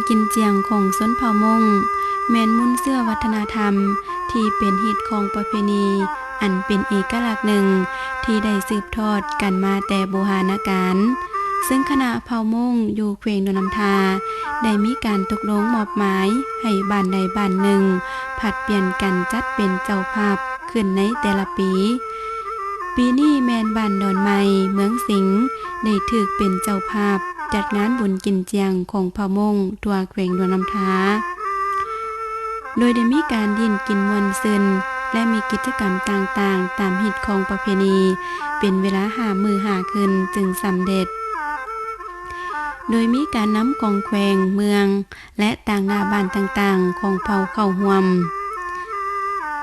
ກິນຈຽງຂອງຊົນເຜົ່າມົ້ງ ແມ່ນມູນເຊື້ອວັດທະນະທຳທີ່ເປັນຮີດຄອງປະເພນີ ອັນເປັນເອກະລັກໜຶ່ງທີ່ໄດ້ສືບທອດກັນມາແຕ່ບູຮານະການ, ເຊິ່ງຄະນະເຜົ່າມົ້ງຢູ່ແຂວງຫຼວງນ້ຳທາ ໄດ້ມີການຕົກລົງມອບໝາຍໃຫ້ບ້ານໃດບ້ານໜຶ່ງ ຜັດປ່ຽນກັນຈັດເປັນເຈົ້າພາບຂຶ້ນໃນແຕ່ລະປີ. ປີນີ້ແມ່ນບ້ານດອນໃໝ່ ເມືອງສິງ ໄດ້ຖືກເປັນເຈົ້າພາບຈັດງານບຸນກິນຈຽງຂອງເຜົ່າມົ້ງທົ່ວແຂວງຫຼວງນ້ຳທາ ໂດຍໄດ້ມີການຫຼິ້ນກິນມ່ວນຊື່ນ ແລະ ມີກິດຈະກຳຕ່າງໆຕາມຮີດຄອງປະເພນີ ເປັນເວລາຫ້າມື້ຫ້າຄືນຈຶ່ງສຳເລັດ, ໂດຍມີການນຳກອງແຂວງເມືອງ ແລະ ຕ່າງໜ້າບ້ານຕ່າງໆຂອງເຜົ່າເຂົ້າຮ່ວມ.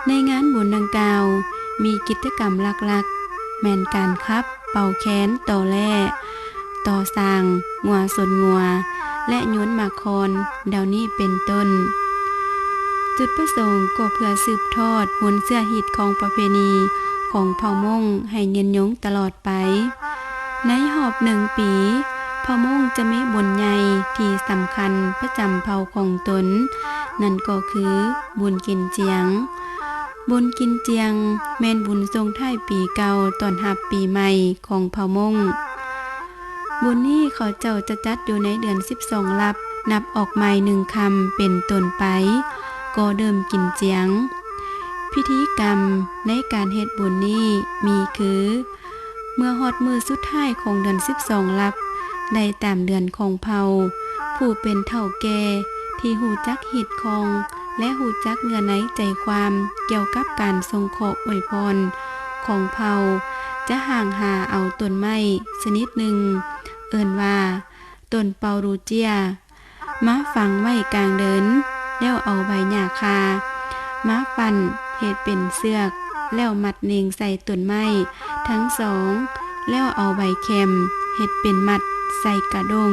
ໃນງານບຸນດັ່ງກ່າວ ມີກິດຈະກຳຫຼັກໆ ແມ່ນການຂັບ, ເປົ່າແຄນ, ຕໍ່ແລ້, ຕໍ່ຊ້າງ, ງົວຊົນງົວ ແລະ ໂຍນໝາກຄອນ ດາວນີ້ເປັນຕົ້ນ. ຈຸດປະສົງກໍເພື່ອສືບທອດມູນເຊື້ອຮີດຄອງປະເພນີຂອງເຜົ່າມົ້ງໃຫ້ຍືນຍົງຕະຫຼອດໄປ. ໃນຮອບໜຶ່ງປີ ເຜົ່າມົ້ງຈະມີບຸນໃຫຍ່ທີ່ສຳຄັນປະຈຳເຜົ່າຂອງຕົນ, ນັ້ນກໍຄືບຸນກິນຈຽງ. ບຸນກິນຈຽງແມ່ນບຸນສົ່ງທ້າຍປີເກົ່າຕ້ອນຮັບປີໃໝ່ຂອງເຜົ່າມົ້ງ. ບຸນນີ້ເຂົາເຈົ້າຈະຈັດຢູ່ໃນເດືອນສິບສອງລັບ ນັບອອກໃໝ່ໜຶ່ງຄ່ຳເປັນຕົ້ນໄປ ກໍເລີ່ມກິນຈຽງ. ພິທີກຳໃນການເຮັດບຸນນີ້ມີຄື ເມື່ອຮອດມື້ສຸດທ້າຍຂອງເດືອນສິບສອງລັບ ໄດ້ຕາມເດືອນຂອງເຜົ່າ, ຜູ້ເປັນເຖົ້າແກ່ທີ່ຮູ້ຈັກຮີດຄອງ ແລະ ຮູ້ຈັກເນື້ອໃນໃຈຄວາມກ່ຽວກັບການສົ່ງເຄາະອວຍພອນຂອງເຜົ່າ ຈະຫາງຫາເອົາຕົ້ນໄມ້ຊະນິດໜຶ່ງ ເອີ້ນວ່າຕົ້ນເປົາດູເຈຍ ມາຝັງໄວ້ກາງເດີ່ນ ແລ້ວເອົາໃບຫຍ້າຄາມາຟັ່ນເຮັດເປັນເຊືອກ ແລ້ວມັດເນັ່ງໃສ່ຕົ້ນໄມ້ທັງສອງ ແລ້ວເອົາໃບແຄມເຮັດເປັນມັດໃສ່ກະດົ້ງ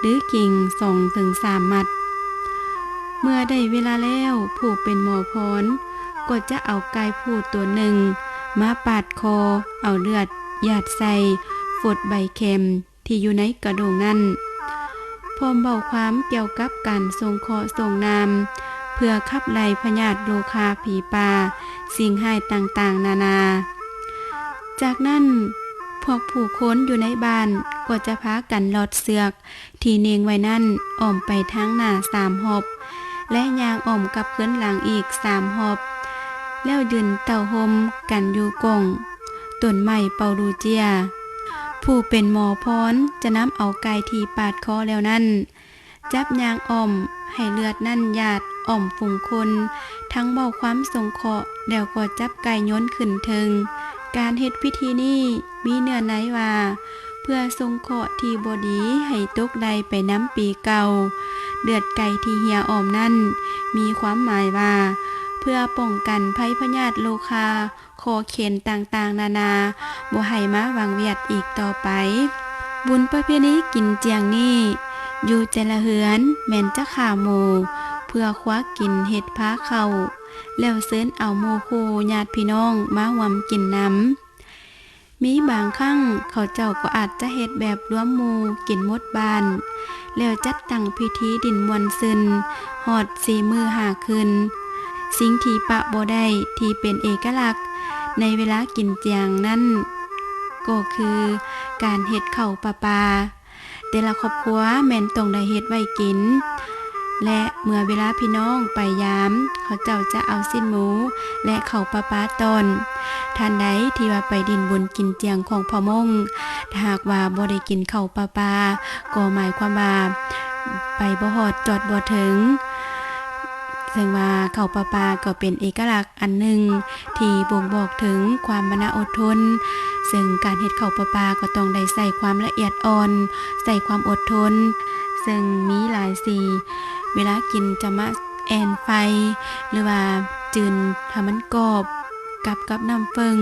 ຫຼື ກິ່ງສອງເຖິງສາມມັດ. ເມື່ອໄດ້ເວລາແລ້ວ ຜູ້ເປັນໝໍພອນກໍຈະເອົາໄກ່ພູໂຕໜຶ່ງມາປາດຄໍ ເອົາເລືອດຢາດໃສ່ຟົດໃບແຄມ ທີ່ຢູ່ໃນກະດົ້ງນັ້ນ, ພ້ອມເວົ້າຄວາມກ່ຽວກັບການສົ່ງເຄາະສົ່ງນາມ ເພື່ອຂັບໄລ່ພະຍາດໂລຄາຜີປ່າ ສິ່ງຮ້າຍຕ່າງໆນານາ. ຈາກນັ້ນ, ພວກຜູ້ຄົນຢູ່ໃນບ້ານກໍຈະພາກັນລອດເຊືອກທີ່ເນັ່ງໄວ້ນັ້ນອ້ອມໄປທາງໜ້າສາມຮອບ ແລະ ຍ່າງອ້ອມກັບຄືນຫຼັງອີກສາມຮອບ, ແລ້ວຢືນເຕົ້າໂຮມກັນຢູ່ກ້ອງ ຕົ້ນໄມ້ເປົາດູເຈຍ. ຜູ້ເປັນໝໍພອນຈະນຳເອົາໄກ່ທີ່ປາດຄໍແລ້ວນັ້ນ ຈັບຍ່າງອ້ອມໃຫ້ເລືອດນັ້ນຢາດອ້ອມຝູງຄົນ, ທັງເວົ້າຄວາມສົງເຄາະ ແລ້ວກໍຈັບໄກ່ໂຍນຂຶ້ນເທິງ. ການເຮັດພິທີນີ້ມີເນື້ອໃນວ່າ ເພື່ອສົ່ງເຄາະທີ່ບໍ່ດີໃຫ້ຕົກໄດ້ໄປນຳປີເກົ່າ. ເລືອດໄກ່ທີ່ເຮ່ຍອ້ອມນັ້ນ ມີຄວາມໝາຍວ່າ ເພື່ອປ້ອງກັນໄພພະຍາດໂລຄາ ຂໍ້ເຂັນຕ່າງໆນານາ ບໍ່ໃຫ້ມາວັງວຽດອີກຕໍ່ໄປ. ບຸນປະເພນີກິນຈຽງນີ້ ຢູ່ແຕ່ລະເຮືອນແມ່ນຈະຂ້າໝູ ເພື່ອຄວັກກິນເຫັດພາເຂົ້າ ແລ້ວເຊີນເອົາໝູ່ຄູ່ຍາດພີ່ນ້ອງມາຮ່ວມກິນນຳ. ມີບາງຄັ້ງເຂົາເຈົ້າກໍອາດຈະເຮັດແບບລວມໝູ່ກິນໝົດບ້ານ ແລ້ວຈັດຕັ້ງພິທີຫຼິ້ນມ່ວນຊື່ນຮອດສີ່ມື້ຫ້າຄືນ. ສິ່ງທີ່ປະບໍ່ໄດ້ທີ່ເປັນເອກະລັກໃນເວລາກິນຈຽງນັ້ນ ກໍຄືການເຮັດເຂົ້າປະປາ. ແຕ່ລະຄອບຄົວແມ່ນຕ້ອງໄດ້ເຮັດໄວ້ກິນ ແລະ ເມື່ອເວລາພີ່ນ້ອງໄປຢາມ ເຂົາເຈົ້າຈະເອົາຊີ້ນໝູ ແລະ ເຂົ້າປະປາຕ້ອນ. ທ່ານໃດທີ່ວ່າໄປຫຼິ້ນບຸນກິນຈຽງຂອງເຜົ່າມົ້ງ ຖ້າຫາກວ່າບໍ່ໄດ້ກິນເຂົ້າປະປາ ກໍໝາຍຄວາມວ່າໄປບໍ່ຮອດ ຈອດບໍ່ເຖິງ. ເຊິ່ງວ່າເຂົ້າປະປາກໍເປັນເອກະລັກອັນໜຶ່ງທີ່ບົ່ງບອກເຖິງຄວາມມານະອົດທົນ, ເຊິ່ງການເຮັດເຂົ້າປະປາກໍຕ້ອງໄດ້ໃຊ້ຄວາມລະອຽດອ່ອນ, ໃຊ້ຄວາມອົດທົນ, ເຊິ່ງມີຫຼາຍສີ, ເວລາກິນຈະມາແອ່ນໄຟ ຫຼືວ່າຈືນໃຫ້ມັນກອບ ກັບກັບນ້ຳເຝີ້ງ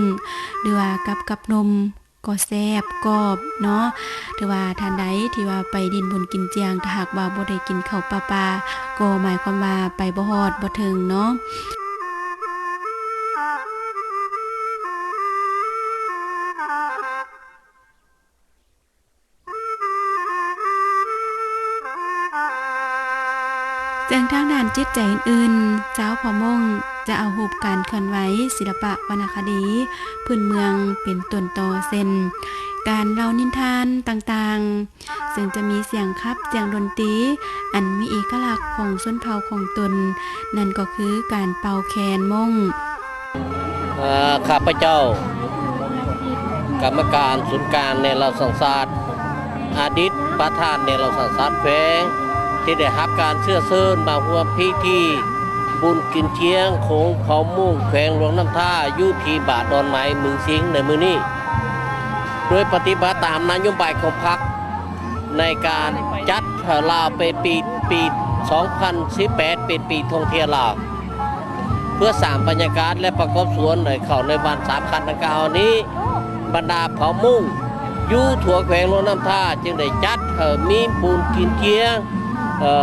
ຫຼືວ່າກັບກັບນົມ ກໍແຊບກອບເນາະ. ຖືວ່າທ່ານໃດທີ່ວ່າໄປຫຼິ້ນບຸນກິນຈຽງ ຖ້າຫາກວ່າບໍ່ໄດ້ກິນເຂົ້າປະປາ ກໍໝາຍຄວາມວ່າໄປບໍ່ຮອດບໍ່ເຖິງເນາະ. ເຊິ່ງທາງດ້ານຈິດໃຈອື່ນໆ, ຊາວເຜົ່າມົ້ງຈະເອົາຮູບການເຄື່ອນໄຫວ, ສິລະປະວັນນະຄະດີພື້ນເມືອງເປັນຕົ້ນຕໍ, ເຊັ່ນ ການເລົ່ານິນທານຕ່າງໆ, ເຊິ່ງຈະມີສຽງຂັບ, ສຽງດົນຕີ ອັນມີເອກະລັກຂອງຊົນເຜົ່າຂອງຕົນ, ນັ້ນກໍຄືການເປົ່າແຄນມົ້ງ. ເອີ ຂ້າພະເຈົ້າ ກຳມະການສູນກາງແນວລາວສ້າງຊາດ, ອະດີດປະທານແນວລາວສ້າງຊາດແຂວງ ທີ່ໄດ້ຮັບການເຊື້ອເຊີນມາຮ່ວມພິທີບຸນກິນຈຽງຂອງເຜົ່າມົ້ງແຂວງຫຼວງນ້ຳທາ ຢູ່ທີ່ບ້ານດອນໄມ້ ເມືອງສິງ ໃນມື້ນີ້ ໂດຍປະຕິບັດຕາມນະໂຍບາຍຂອງພັກ ໃນການຈັດລາວເປັນປີ ປີສອງພັນສິບແປດ ເປັນປີທ່ອງທ່ຽວລາວ ເພື່ອສ້າງບັນຍາກາດ ແລະ ປະກອບສ່ວນໃຫ້ເຂົ້າໃນວັນສຳຄັນດັ່ງກ່າວນີ້, ບັນດາເຜົ່າມົ້ງຢູ່ທົ່ວແຂວງຫຼວງນ້ຳທາ ຈຶ່ງໄດ້ຈັດໃຫ້ມີບຸນກິນຈຽງ ເອີ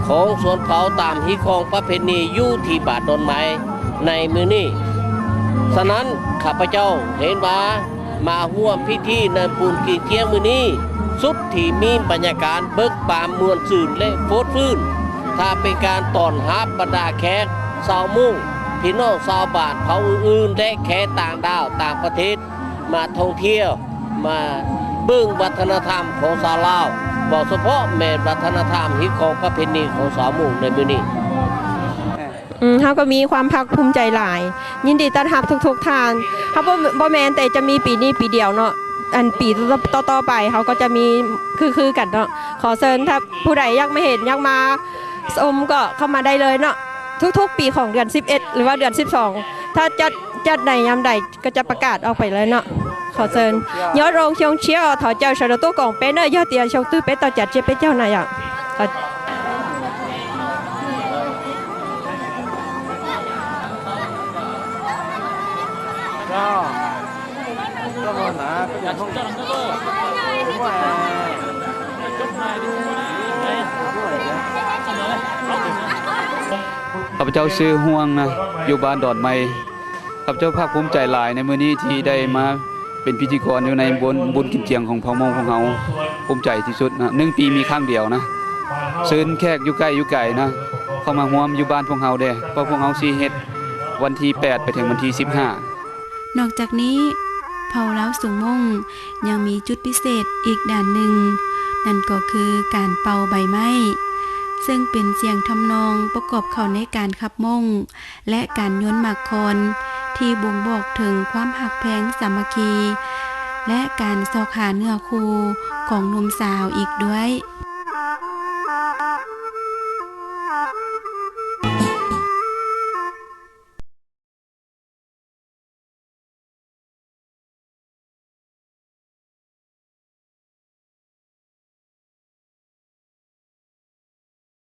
ຂອງຊົນເຜົ່າຕາມຮີດຄອງປະເພນີຢູ່ທີ່ບ້ານດອນໄມ້ໃນມື້ນີ້. ສະນັ້ນ ຂ້າພະເຈົ້າເຫັນວ່າ ມາຮ່ວມພິທີໃນບຸນກິນຈຽງມື້ນີ້ ສຸດທີ່ມີບັນຍາກາດເບີກບານມ່ວນຊື່ນ ແລະ ຟົດຟື້ນ, ຖ້າເປັນການຕ້ອນຮັບບັນດາແຂກຊາວມົ້ງ, ພີ່ນ້ອງຊາວບ້ານເຜົ່າອື່ນໆ ແລະ ແຂກຕ່າງດ້າວຕ່າງປະເທດ ມາທ່ອງທ່ຽວ, ມາເບິ່ງວັດທະນະທຳຂອງຊາວລາວ, ເວົ້າສະເພາະແມ່ນວັດທະນະທຳຮີດຄອງປະເພນີຂອງຊາວມົ້ງໃນມື້ນີ້. ອືມ ເຮົາກໍມີຄວາມພາກພູມໃຈຫຼາຍ, ຍິນດີຕ້ອນຮັບທຸກໆທ່ານ. ເຮົາບໍ່ ບໍ່ແມ່ນແຕ່ຈະມີປີນີ້ປີດຽວເນາະ, ອັນປີຕໍ່ໆໄປເຮົາກໍຈະມີຄືໆກັນເນາະ. ຂໍເຊີນ ຖ້າຜູ້ໃດຢາກມາເຫັນ ຢາກມາຊົມ ກໍເຂົ້າມາໄດ້ເລີຍເນາະ, ທຸກໆປີຂອງເດືອນສິບເອັດ ຫຼືວ່າເດືອນສິບສອງ ຖ້າຈັດ ຈັດໃດຍາມໃດ ກໍຈະປະກາດອອກໄປເລີຍເນາະ. ຂໍເຊີນ ຍອດໂຮງຊົງຊຽວ ເຖົ້າເຈົ້າຊາໂດໂຕກອງເປັນເນີ ຍອດຕຽຊົງຕື້ເປັດຕໍ່ຈັດເຈັດເປັດເຈົ້ານາຍະ. ຂ້າພະເຈົ້າຊື່ຮ່ວງນະ ຢູ່ບ້ານດອນໄມ້. ຂ້າພະເຈົ້າພາກພູມໃຈຫຼາຍໃນມື້ນີ້ທີ່ໄດ້ມາເປັນພິທີກອນຢູ່ໃນບຸນ ບຸນກິນຈຽງຂອງເຜົ່າມົ້ງຂອງເຮົາ, ພູມໃຈທີ່ສຸດນະ, ໜຶ່ງປີມີຄັ້ງດຽວນະ. ເຊີນແຂກຢູ່ໃກ້ຢູ່ໄກນະ ເຂົ້າມາຮ່ວມຢູ່ບ້ານພວກເຮົາແດ່, ເພາະພວກເຮົາຊິເຮັດວັນທີແປດໄປເຖິງວັນທີສິບຫ້າ. ນອກຈາກນີ້ ເຜົ່າລາວສູງມົ້ງຍັງມີຈຸດພິເສດອີກດ້ານໜຶ່ງ, ນັ້ນກໍຄືການເປົ່າໃບໄມ້, ເຊິ່ງເປັນສຽງທຳນອງປະກອບເຂົ້າໃນການຂັບມົ້ງ ແລະ ການໂຍນໝາກຄອນ ທີ່ບົ່ງບອກເຖິງຄວາມຮັກແພງສາມັກຄີ ແລະ ການຊອກຫາເນື້ອຄູ່ຂອງໜຸ່ມສາວອີກດ້ວຍ.